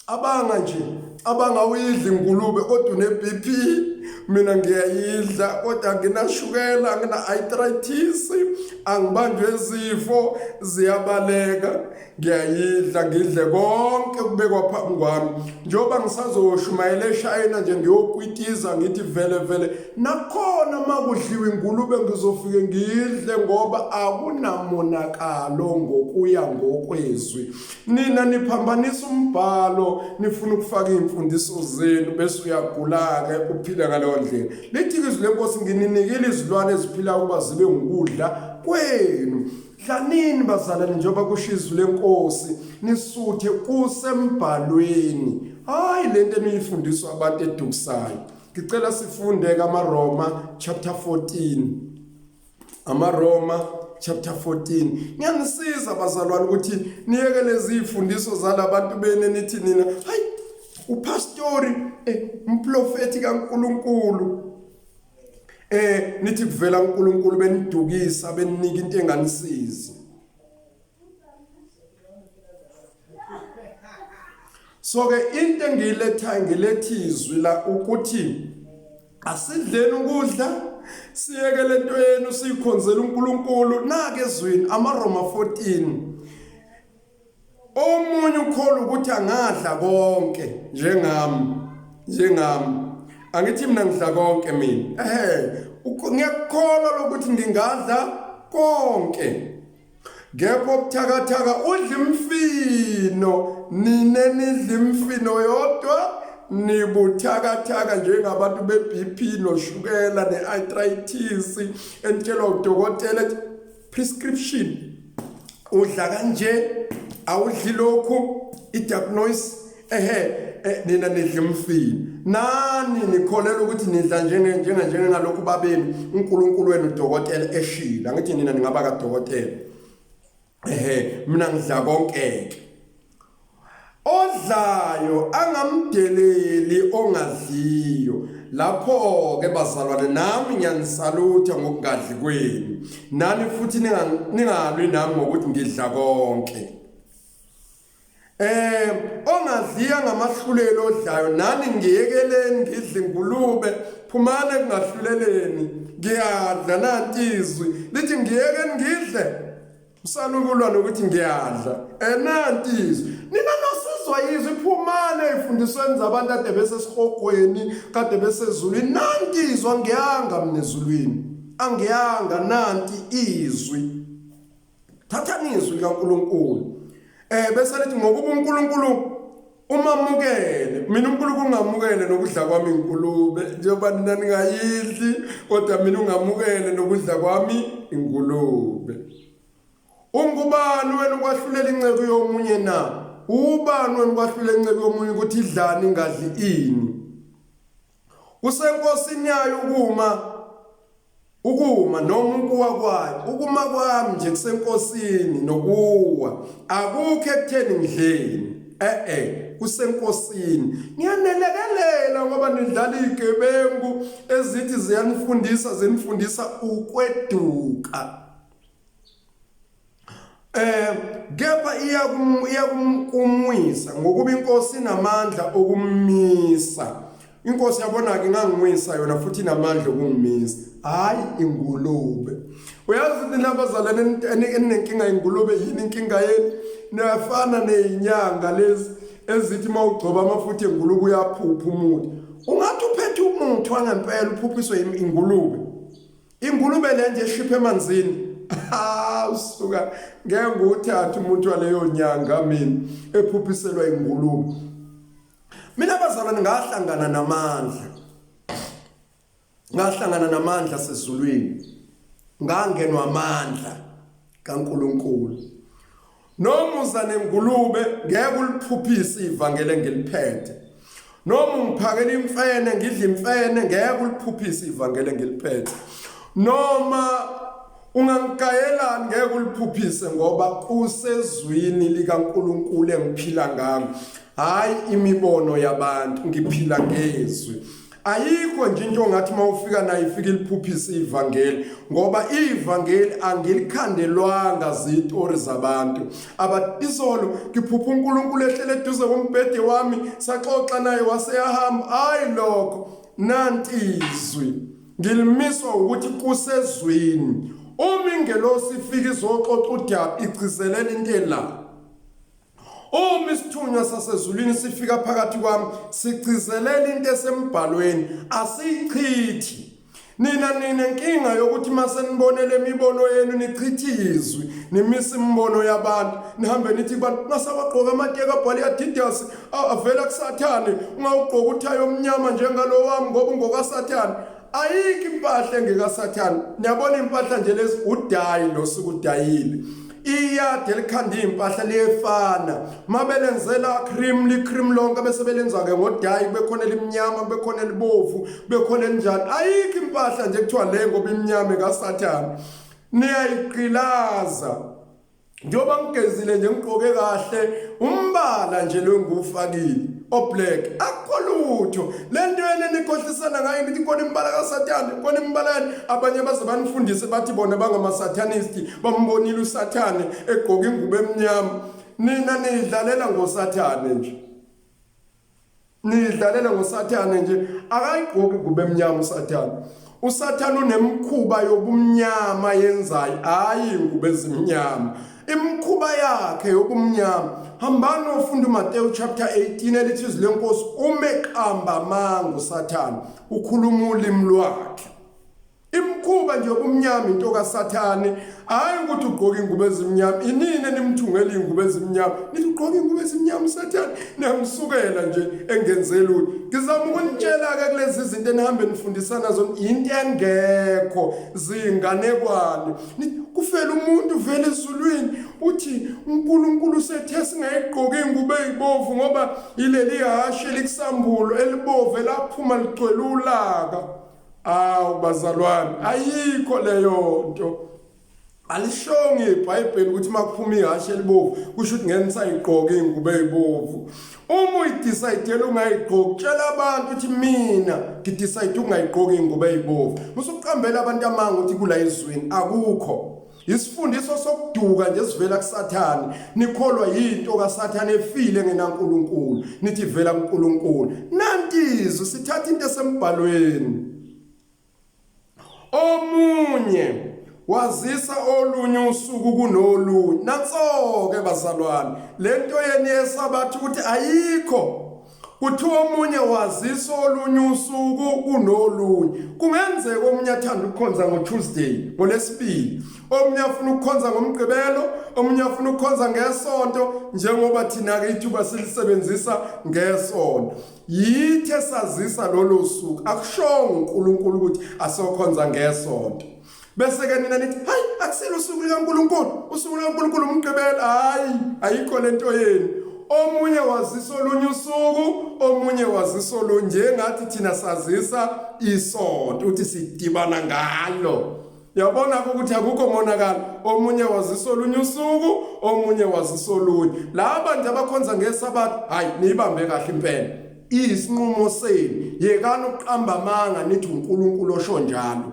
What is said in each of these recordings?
Cabanga nje, cabanga uyidla ingulube kodwa une-BP, mina ngiyayidla kodwa anginashukela, angina-arthritis, angibanjwe zifo, ziyabaleka. Ngiyayidla ngidle konke kubekwa phambi kwami. Njengoba ngisazoshumayela eShayina nje ngiyokwitiza ngithi vele vele nakhona uma kudliwa ingulube ngizofike ngidle ngoba akunamonakalo ngokuya ngokwezwi. Nina niphambanisa umbhalo nifuna ukufaka iy'mfundiso zenu bese uyagula-ke uphile ngaleyo ndlela. Lithi izwi lenkosi ngininikile izilwane eziphilayo ukuba zibe ngukudla kwenu. Dlanini bazalwane njengoba kusho izwi lenkosi nisuthe kusembhalweni. Hayi lento eniyifundiswa abantu edukisayo. Ngicela sifunde kamaroma chapter 14. AmaRoma chapter 14. Ngiyanisiza bazalwane ukuthi niyeke lezi zifundiso zalabantu bene nithi nina hayi upastori eh umprofeti kaNkuluNkulu eh nithi kuvela uNkulunkulu benidukisa beninika into enganisizi. So ke into engiyilethayo ngiletha izwi la ukuthi asidleni ukudla siyeke lento yenu siyikhonzela uNkulunkulu nake ezwini amaRoma 14 omunye ukholwa ukuthi angadla konke njengami njengami angithi mina ngidla konke mina ehe ngiyakukholwa lokuthi ngingadla konke Kepha obuthakathaka udla imfino, nina nidla imfino yodwa nibuthakathaka njengabantu be-BP noshukela ne-arthritis enitshelwa udokotela ethi prescription udla kanje awudli lokhu i-diagnose ehe eh, nina nidla imfino nani nikholelwa ukuthi nidla njenge njenge njengalokhu babenu uNkulunkulu wenu udokotela eshila ngithi nina ningaba kadokotela ehe mina ngidla konke ke odlayo angamdeleli ongadliyo lapho ke bazalwane nami ngiyanisalutha ngokungadli kwenu nani futhi ningalwi nami ngokuthi ngidla konke Eh ongadliya ngamahlulelo odlayo nani ngiyekeleni ngidla ingulube phumani ekungahluleleni ngiyadla nanti izwi lithi ngiyekeni ngidle usanukulwa nokuthi ngiyadla enanti eh, izwi nina nosizwa izwi phumani ey'fundisweni zabantu ade besesihogweni kade besezulwini nanti izwi angiyanga mina ezulwini angiyanga nanti izwi Thathani izwi likaNkulunkulu. Eh bese lithi ngokuba uNkulunkulu umamukele mina uNkulunkulu ungamukele nokudla kwami ingulube njengoba nina ningayidli kodwa mina ungamukele nokudla kwami ingulube ungubani wena ukwahlulela inceku yomunye na ubani wena ukwahlulela inceku yomunye ukuthi idlani ingadli ini usenkosini yayo ukuma Ukuma noma ukuwa kwayo, ukuma kwami nje kusenkosini nokuwa akukho ekutheni ngidleni. Eh eh, kusenkosini. Ngiyanelekelela ngoba nidlala izigebengu ezithi ziyanifundisa zinifundisa ukweduka. Eh kepha iyakumwisa ngokuba inkosi inamandla okumisa. Inkosi yabona ke ngangiwisa yona futhi inamandla okungimisa. Hayi ingulube. Uyazi nina abazalwane eninenkinga ingulube yini inkinga yenu? Niyafana nezinyanga lezi ezithi mawugcoba amafutha engulube uyaphupha umuthi. Ungathi uphethe umuthi wangempela uphuphiswe ingulube. Ingulube le nje eshipha emanzini. Ha usuka ngeke ngiwuthathe umuntu waleyo nyanga mina ephuphiselwa ingulube. Mina bazalwane ngahlangana namandla. Ngahlangana namandla sezulwini. Ngangenwa amandla kaNkuluNkulu. Noma uza nengulube ngeke uliphuphise ivangeli engiliphethe. Noma ungiphakela imfene ngidla imfene ngeke uliphuphise ivangeli engiliphethe. Noma ungangigayelani ngeke uliphuphise ngoba kusezwini likaNkuluNkulu engiphila ngalo. Hayi imibono yabantu ngiphila ngezwi. Ayikho nje into ongathi mawufika nayo ifike iliphuphise ivangeli ngoba ivangeli angilikhandelwanga zitori zabantu. Aba izolo ngiphupha uNkulunkulu ehlele eduze kombhede wami saxoxa naye waseyahamba. Hayi lokho nanti izwi. Ngilimiswa ukuthi kusezwini. Uma ingelosi ifika izoxoxa udaba igcizelela into ela. Uma isithunywa sasezulwini sifika phakathi kwami sigcizelela into esembhalweni asiyichithi. Nina ninenkinga yokuthi mase nibonele imibono yenu nichithe izwi nimise imibono yabantu nihambe nithi kubantu ngasawagqoka amateki abhale Adidas avela kuSathane ungawugqoka uthayi omnyama njengalo wami ngoba ungokaSathane Ayikho impahla engekaSathane. Niyabona impahla nje lezi udayi lo sukudayile. Iyade elikhanda impahla liyefana. Mabelenzela cream li cream lonke bese belenza ke ngodayi kube khona elimnyama kube khona elibovu kube khona elinjani. Ayikho impahla nje kuthiwa le ngoba imnyama kaSathane. Niyayigqilaza. Njengoba ngigezile nje ngigqoke kahle umbala nje lo engiwufakile oblack akukho lutho le nto yena enikhohlisana ngayo nithi khona imibala kasathane khona imibala yani abanye baze banifundise bathi bona bangama-satanist bambonile usathane egqoke ingubo emnyama nina niyidlalela ngosathane nje Nidlalela ngoSathane nje akayigqoki ingubo emnyama uSathane. USathane unemkhuba yobumnyama yenzayo hayi ingubo ezimnyama. Imkhuba yakhe yobumnyama. Hambani ofunda uMateyu chapter 18 elithi izwi lenkosi umeqamba amanga uSathane ukhuluma ulimi lwakhe. Imkhuba nje ubumnyama into kaSathane, hayi ukuthi ugqoka ingubo ezimnyama. Inini enimthungela ingubo ezimnyama? Nithi ugqoka ingubo ezimnyama uSathane, niyamsukela nje engenze lutho. Ngizama ukunitshela ke kulezi zinto enihambe nifundisana zona into engekho zinganekwane. Kufela umuntu vele ezulwini uthi uNkulunkulu usethe singayigqoki ingubo ezibovu ngoba ileli hashi elikusambulo elibovu elaphuma ligcwele ulaka. Awu bazalwane, ayikho leyo nto. Alishongo iBhayibheli ukuthi makuphuma ihhashi elibovu kusho ukuthi ngeke nisayigqoka ingubo ezibovu. Uma uyidecide ungayigqoki, tshela abantu ukuthi mina ngidecide ukungayigqoki ingubo ezibovu. Musuqambela abantu amanga ukuthi kula ezweni akukho. Isifundiso sokuduka nje sivela kuSathane. Nikholwa yinto kaSathane efile ngenaNkulunkulu. Nithi vela kuNkulunkulu. Nanti izwi sithatha into esembhalweni. Omunye wazisa olunye usuku kunolunye. Nanso-ke bazalwane, lento yeni yesabatha ukuthi ayikho. Kuthiwa omunye wazisa olunye usuku kunolunye. Kungenzeka omunye athanda ukukhonza ngoTuesday, ngoLwesibili. Omunye afuna ukukhonza ngoMgqibelo, omunye afuna ukukhonza ngeSonto, njengoba thina-ke ithuba silisebenzisa ngeSonto. Yithi esazisa lolo suku. Akushongo uNkulunkulu ukuthi asokhonza ngeSonto. Bese ke nina nithi hayi akusilo usuku likaNkulunkulu, usuku likaNkulunkulu umgqibelo. Hayi, ayikho lento yenu. Omunye wazisa olunye usuku, omunye wazisa olunye. Njengathi thina sazisa isonto ukuthi sidibana ngalo. Yabona ukuthi akukho monakalo. Omunye wazisa olunye usuku, omunye wazisa olunye. Laba nje abakhonza ngeSabatha, hayi niyibambe kahle impela. Iyisinqumo senu. Yekani ukuqamba amanga nithi uNkulunkulu osho njalo.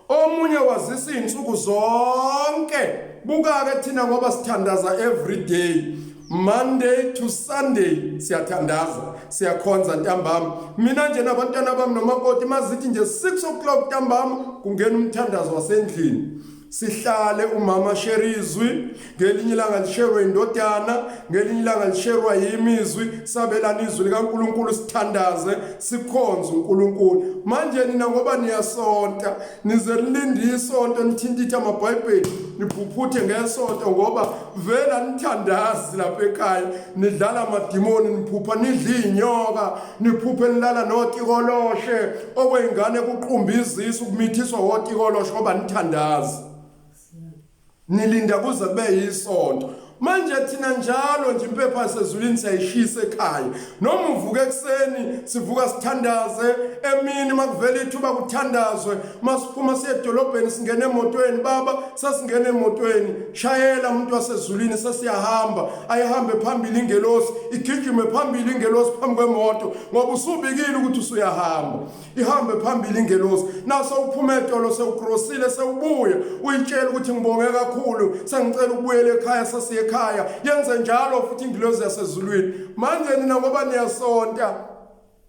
Omunye wazisa izinsuku zonke. Buka-ke thina ngoba sithandaza every day. Monday to Sunday siyathandaza siyakhonza ntambama mina nje nabantwana bami nomakoti mazithi nje 6 o'clock ntambama kungena umthandazo wasendlini sihlale umama share izwi ngelinye ilanga lisherwe indodana ngelinye ilanga lisherwa yimi izwi sabelana izwi likaNkuluNkulu sithandaze sikhonze uNkulunkulu manje nina ngoba niyasonta nize nilinde isonto nithintithe amabhayibheli niphuphuthe ngesonto ngoba vele anithandazi lapha ekhaya nidlala amadimoni niphupha nidla iy'nyoka niphuphe nilala notikoloshe okwey'ngane kuqumba izisu kumithiswa wotikoloshe ngoba nithandazi nilinda kuze kube yisonto. Manje thina njalo nje impepha yasezulwini siyayishisa ekhaya. Noma uvuka ekuseni sivuka sithandaze, emini makuvela ithuba kuthandazwe, masiphuma siye edolobheni singene emotweni, baba sasingena emotweni, shayela umuntu wasezulwini sesiyahamba, ayihambe phambili ingelosi, igijime phambili ingelosi phambi kwemoto ngoba usubikile ukuthi usuyahamba. Ihambe phambili ingelosi. Naso uphuma etolo sewukrosile sewubuya uyitshela ukuthi ngibonge kakhulu sengicela ukubuyela ekhaya sesiye ekhaya. Yenze njalo futhi ingelosi yasezulwini. Manje nina ngoba niyasonta.